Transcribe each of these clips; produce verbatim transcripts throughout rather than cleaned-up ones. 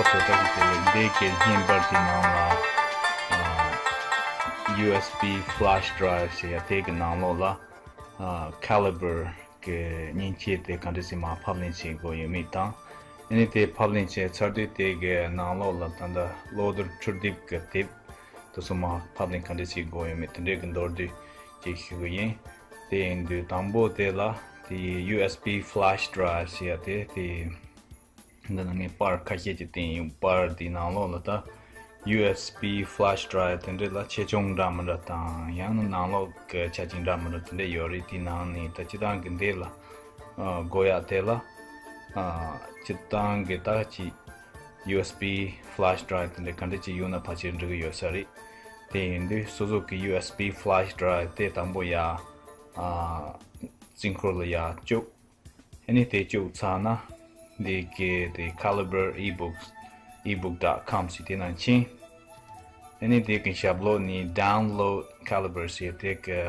བཟོ་གྲྭ་གི་དེ་ལས་འདས་ཀྱི་བརྙན་པར་དེ་ནང་ལ་ཨ་ཡུ་ཨེས་བི་flash drive ཞེས་ཡ་དེ་གི་ནང་ལོགས་ལ་ཨ་Calibre གི་མཉེན་ཆས་དེ་ག་འདྲ་ཞིག་མར་ཕབ་ལེན་བྱེད་དགོས་ཡོད་མེད་དང་། ཨ་ནི་དེ་ཕབ་ལེན་བྱས་ཚར་དུས་དེ་གི་ནང་ལོགས་ལ་ད་ལྟ་གློག་རྡུལ་འཕྲུལ་དེབ་ཀྱི་དེབ་དེ་ཚོ་མར་ཕབ་ལེན་ག་འདྲ་བྱེད་དགོས་ཡོད་མེད་དེ་འདྲའི་གི་མདོར་བསྡུས་ཅིག་ཞུ་གི་ཡིན། དེ་ཡིན་དུས་དང་པོ་དེ་ལ་དེ་ཡུ་ཨེས་བི་flash drive ཞེས་ཡ་དེ་དེ། འདི་ནང་ངས་པར་ཁ་ཤས་ཀྱིས་བསྟན་ཡོད། པར་འདི་ནང་ལོགས་ལ་ད་ཡུ་ཨེས་བི་flash drive དེ་འདྲ་ལ་ཆེ་ཆུང་འདྲ་མི་འདྲ་དང་ཡང་ན་ནང་ལོགས་ཀྱི་ཆ་རྐྱེན་འདྲ་མི་འདྲ་དེ་འདྲ་ཡོད་རེད། དེ་ནང་ནས་ད་སྤྱིར་བཏང་གི་འདི་ལ་ཨ་དགོས་ཡག་དེ་ལ་ཨ་སྤྱིར་བཏང་གི་ད་ཅིག་ཡུ་ཨེས་བི་flash drive དེ་འདྲ་ག་འདྲ་ཅིག་ཡོད་ན་ཕལ་ཆེར་འགྲིག་གི་ཡོད་ས་རེད། དེ་ཡིན་དུས་སོ་སོ་གི་ཡུ་ཨེས་བི་flash drive དེ་དང་པོ་ཡ་ཨ་རྩིས་འཁོར་ལ་ཡ་བཅུག་ཨ་ནི་དེ་བཅུག་ཚར་ན། འདི་གི་དེ་Calibre ebook ebook dot com ཞེས་དེ་ནང་ཕྱིན། ཨ་ནི་དེ་གི་ཞབས་ལོགས་ནི་download Calibre ཞེས་དེ་གི་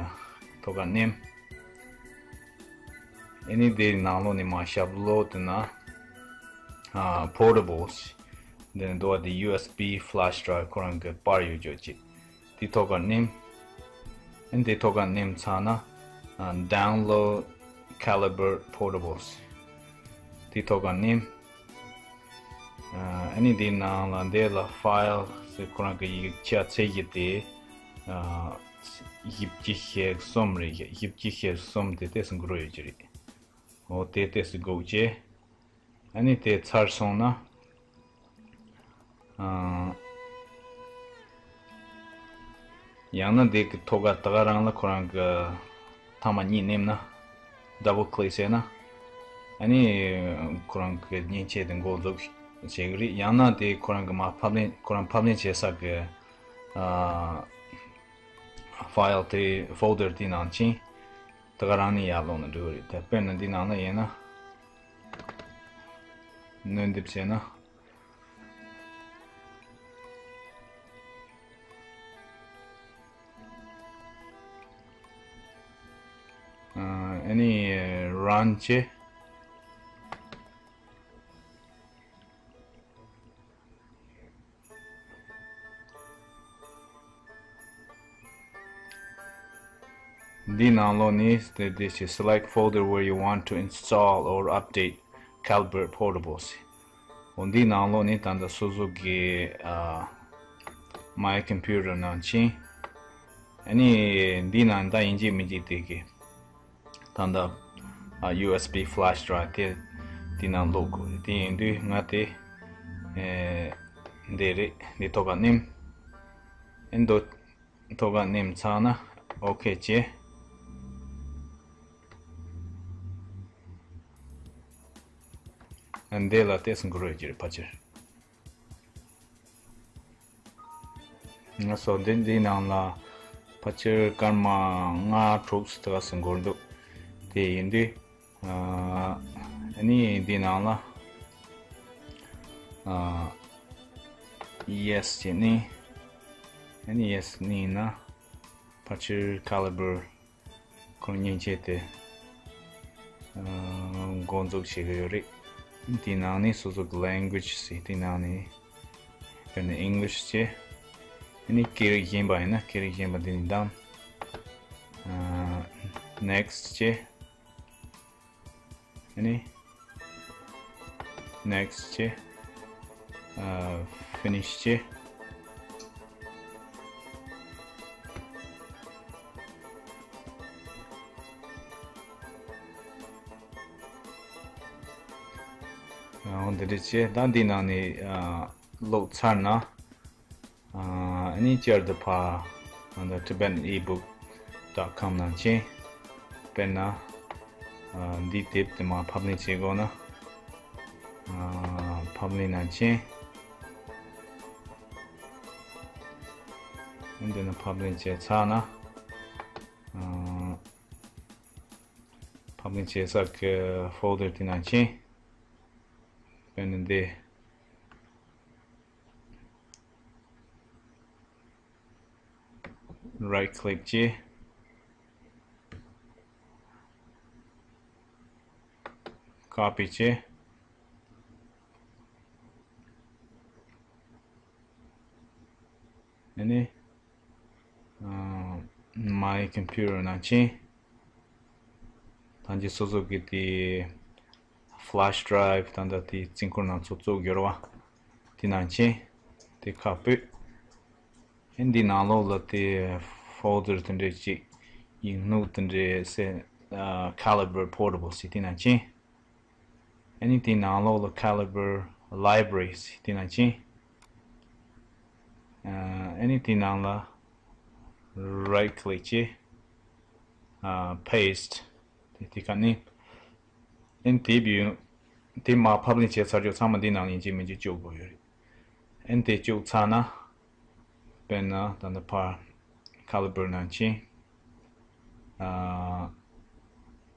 ཐོག་ཁར་མནན། ཨ་ནི་དེ་ནང་ལོགས་ནི་མ་ཞབས་ལོགས་དེ་ན་ཨ་portables འདི་ནི་འདུག་པ། དེ་ཡུ་ཨེས་བི་flash drive ཁོ་རང་གི་པར་ཡོད་ཅོག་ཅིག་དེ་ཐོག་ཁར་མནན། ཨ་ནི་དེ་ཐོག་ཁར་མནན་ཚར་ན་ཨ་download Calibre portables དེ་ཐོག་ཁར་མནན། ཨ་ནི་དེའི་ནང་ལ་འདི་ལ་file ཟེར་ཁོ་རང་གི་ཡིག་ཆ་ཚད་གཞི་དེ་ཨ་བཞི་བཅུ་ཞེ་གསུམ་རེད། བཞི་བཅུ་ཞེ་གསུམ་དེ་ཏོག་ཙམ་འགོར་ཡོད་ཀྱི་རེད། འོ་དེ་ཏོག་ཙམ་འགོར་བྱས། ཨ་ནི་དེ་ཚར་སོང་ན། ཨ། ཡང་ན་དེ་གི་ཐོག་ཁ་ད་ག་རང་ལ་ཁོ་རང་གི་ཐེངས་མ་གཉིས་མནན་ན། double click བྱས་ན། ཨ་ནི་ཁོ་རང་གི་མཉེན་ཆས་དེ་འགོ་འཛུགས་བྱེད་གི་རེད། ཡང་ན་དེ་ཁོ་རང་གི་མ་ཕབ་ལེན་ཁོ་རང་ཕབ་ལེན་བྱེད་ས་གི་ཨ། file དེ་folder དེ་ནང་ཕྱིན། ད་ག་རང་ནས་ཡར་ལོག་ན་འགྲིག་གི་རེད། ད་དཔེར་ན་འདི་ནང་ན་ཡིན་ན། སྣོན་འདེབས་བྱས་ན། ཨ་ནི་run བྱས། འདི་ནང་ལོགས་ནས་དེ་དེ་ཞིག select folder where you want to install or update Calibre portables. འོ་འདི་ནང་ལོགས་ནས་ད་ལྟ་སོ་སོ་གི་ཨ་my computer ནང་ཕྱིན། ཨ་ནི་འདི་ནང་ད་ཡིན་གཅིག་མིན་གཅིག་དེ་གི་ད་ལྟ་ཨ་ཡུ་ཨེས་བི་flash drive དེ་འདི་ནང་བླུག་དགོས་རེད། དེ་ཡིན་དུས་ང་དེ་ཨེ་འདི་རེད། འདི་ཐོག་ཁ་མནན། ཨེ་འདི་ཐོག་ཁ་མནན་ཚར་ན་ཨོ་ཁེ་བྱས། ཨ་འདི་ལ་ཏོག་ཙམ་འགོར་ཡོད་ཀྱི་རེད་ཕལ་ཆེར། ང་ཚོ་འདི་འདིའི་ནང་ལ་ཕལ་ཆེར་སྐར་མ་ལྔ་དྲུག་ཙམ་དེ་ག་ཙམ་འགོར་འདུག་དེ་ཡིན་དུས་ཨ་ནི་འདིའི་ནང་ལ་ཨ་yes བྱས་ནས། ཨ་ནི་yes བྱས་ནས་ཕལ་ཆེར་Calibre ཁོང་མཉེན་ཆས་དེ་ཨ་འགོ་འཛུགས་བྱེད་ཀྱི་ཡོད་རེད། དེའི་ནང་ནས་སོ་སོ་གི་language ཟེར་དེའི་ནང་ནས་དཔེར་ན་English བྱས། ཨ་ནི་སྐད་རིགས་གཞན་པ་ཡིན་ན་སྐད་རིགས་གཞན་པ་འདི་ནས་བདམས། ཨ་next བྱས། ཨ་ནི་next བྱས། ཨ་finish བྱས། ཨ་འོ་འདི་འདྲ་བྱས། ད་འདི་ནང་ནས་ཨ་བླུགས་ཚར་ན། ཨ་ནི་བསྐྱར་དུ་ཕར་ཨ་ད་Tibetan ebook dot com ནང་ཕྱིན། དཔེར་ན་ཨ་འདི་དེབ་དེ་མར་ཕབ་ལེན་བྱེད་དགོས་ན། ཨ་ཕབ་ལེན་ནང་ཕྱིན། འདི་ནི་ཕབ་ལེན་བྱས་ཚར་ན། ཨ་ཕབ་ལེན་བྱེད་ས་གི་folder དེ་ནང་ཕྱིན། དཔེར་ན་འདི། Right click བྱས། Copy བྱས། ཨ་ནི། ཨ། My Computer ནང་ཕྱིན། ད་ཅི་སོ་སོ་གི་དེ་flash drive ད་ལྟ་དེ་རྩིས་འཁོར་ནང་ཚུར་བཙུགས་ཡོད་རེད་བ། དེ་ནང་ཕྱིན། དེ་ཁ་ཕྱེ། ཨ་ནི་འདི་ནང་ལོགས་ལ་དེ་folder དེ་འདྲས་ཅིག་ཡིག་སྣུག་དེ་འདྲས་ཟེར། ཨ། Calibre Portable ཟེར་དེ་ནང་ཕྱིན། ཨ་ནི་དེའི་ནང་ལོགས་ལ་Calibre Library ཟེར་དེ་ནང་ཕྱིན། ཨ། ཨ་ནི་དེའི་ནང་ལ་right click བྱས། ཨ། Paste དེ་དེ་ག་ནི། ཨ་ནི་དེབ་ཡོད། དེ་མར་ཕབ་ལེན་བྱས་ཚར་ཆོག་ཚང་མ་འདི་ནང་ཡིན་གཅིག་མིན་གཅིག་བཅུག་དགོས་ཡོད་རེད། ཨ་ནི་དེ་བཅུག་ཚར་ན། དཔེར་ན་ད་ལྟ་ཕར་Calibre ནང་ཕྱིན། ཨ།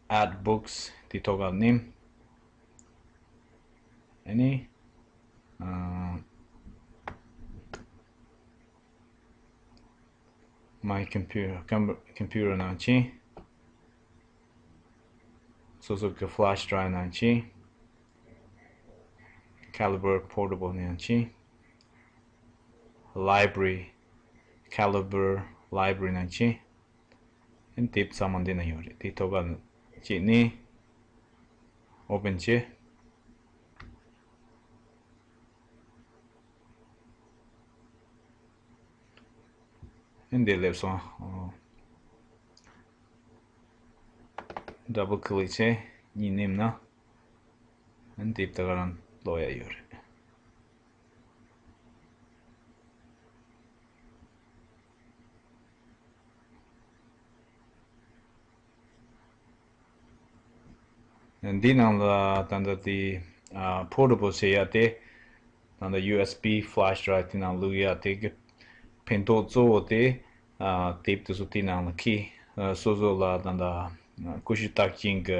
Add Books དེ་ཐོག་ཁར་ནིམ། ཨ་ནི། ཨ། My Computer Computer ནང་ཕྱིན། སོ་སོ་གི་flash drive ནང་ཕྱིན། Calibre Portable ནང་ཕྱིན། Library Calibre Library ནང་ཕྱིན། ཨ་ནི་དེབ་ཚང་མ་འདི་ན་ཡོད་རེད། དེ་ཐོག་ཁར་བྱས་ནས་open བྱས། ཨ་ནི་འདི་སླེབས་སོང་། double click བྱས་གཉིས་ནེམ་ན། ཨ་ནི་དེབ་ད་ག་རང་ཀློག་ཡ་ཡོད་རེད། འདི་ནང་ལ་ད་ལྟ་དེ་ཨ། Portable ཟེར་ཡ་དེ་ད་ལྟ་ཡུ་ཨེས་བི་flash drive དེ་ནང་བླུག་ཡ་དེ་གི་ཕན་ཐོགས་གཙོ་བོ་དེ་ཨ། དེབ་དེ་ཚོ་དེ་ནང་ལ་འཁྱེར། ཨ། སོ་སོ་ལ་ད་ལྟ་ཀུ་ཤུ་རྟགས་ཅན་གྱི་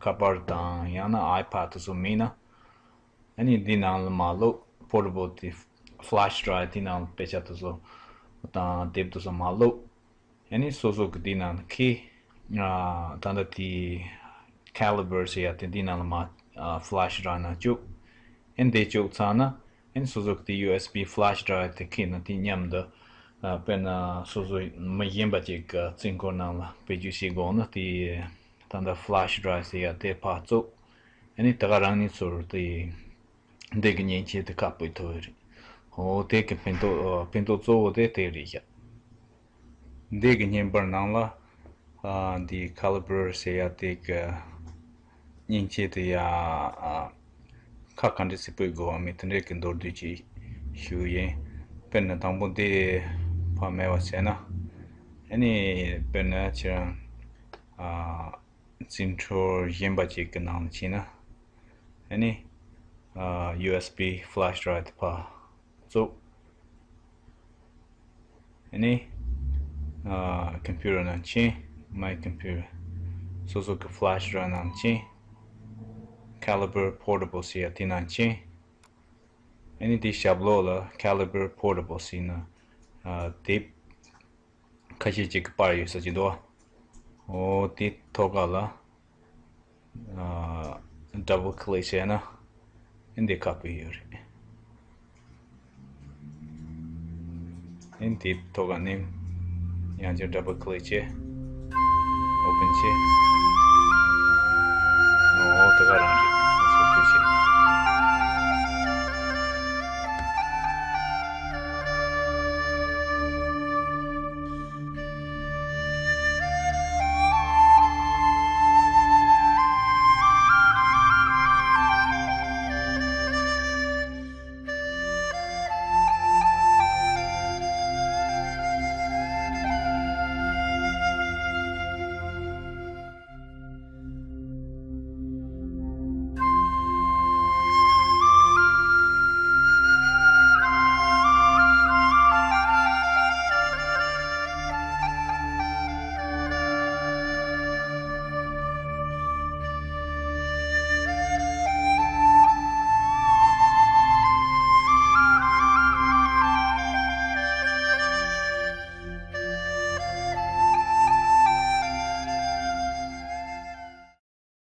ཁ་པར་དང་ཡང་ན་iPad དེ་ཚོ་མེད་ན། ཨ་ནི་འདི་ནང་ལ་མར་བླུགས། Portable དེ་flash drive དེ་ནང་ལ་དཔེ་ཆ་དེ་ཚོ་དང་དེབ་དེ་ཚོ་མར་བླུགས། ཨ་ནི་སོ་སོ་གི་དེ་ནང་ལ་འཁྱེར། ཨ། ད་ལྟ་དེ་Calibre ཟེར་ཡ་དེ་དེ་ནང་ལ་མར། ཨ། flash drive ནང་བཅུག་ཨ་ནི་དེ་བཅུག་ཚར་ན། ཨ་ནི་སོ་སོ་གི་དེ་ཡུ་ཨེས་བི་flash drive དེ་འཁྱེར་ན་དེ་མཉམ་དུ། ཨ། དཔེར་ན་སོ་སོ་མི་གཞན་པ་ཅིག་གི་རྩིས་འཁོར་ནང་ལ་བེད་སྤྱོད་བྱེད་དགོས་ན་དེ་ད་ལྟ་flash drive ཟེར་ཡ་དེ་ཕར་བཙུགས། ཨ་ནི་ད་ག་རང་ཉིད་ཚོར་དེ། འདི་གི་མཉེན་ཆས་དེ་ཁ་ཕྱེ་ཐུབ་ཡོད་རེད། འོ་དེ་གི་ཕན་ཐོགས། ཕན་ཐོགས་གཙོ་བོ་དེ་དེ་རེད་ཤག་འདི་གི་བརྙན་པར་ནང་ལ། ཨ། འདི་Calibre ཟེར་ཡ་དེ་གི་མཉེན་ཆས་དེ་ཡ། ཨ། ཁ་ག་འདྲ་སེ་ཕྱེ་དགོས་པ་མེད་དེ་འདྲ་གི་མདོར་བསྡུས་ཅིག་ཞུ་ཡིན། དཔེར་ན་དང་པོ་འདི་ཕར་མེད་པ་བྱས་ན། ཨ་ནི་དཔེར་ན་ཁྱེད་རང་། ཨ། རྩིས་འཁོར་གཞན་པ་ཅིག་གི་ནང་ལ་ཕྱིན་ན། ཨ་ནི། ཨ། ཡུ་ཨེས་བི་flash drive དེ་ཕར་བཙུགས། ཨ་ནི། ཨ། Computer ནང་ཕྱིན། My Computer སོ་སོ་གི་flash drive ནང་ཕྱིན། Calibre Portable ཟེར་ཡ་དེ་ནང་ཕྱིན། ཨ་ནི་དེའི་ཞབས་ལོགས་ལ་Calibre Portable ཟེར་ན། ཨ། དེབ་ཁ་ཤས་ཅིག་གི་པར་ཡོད་ས་ཅིག་འདུག་འོ་དེ་ཐོག་ཁ་ལ། ཨ། double click བྱས་ན། ཨ་འདི་ཁ་ཕྱེ་ཡོད་རེད། ཨ་འདི་ཐོག་ཁ་ནི་ཡང་བསྐྱར་double click བྱས། open བྱས། འོ་དེ་ག་རང་རེད། སོ་ཐུག་བྱས།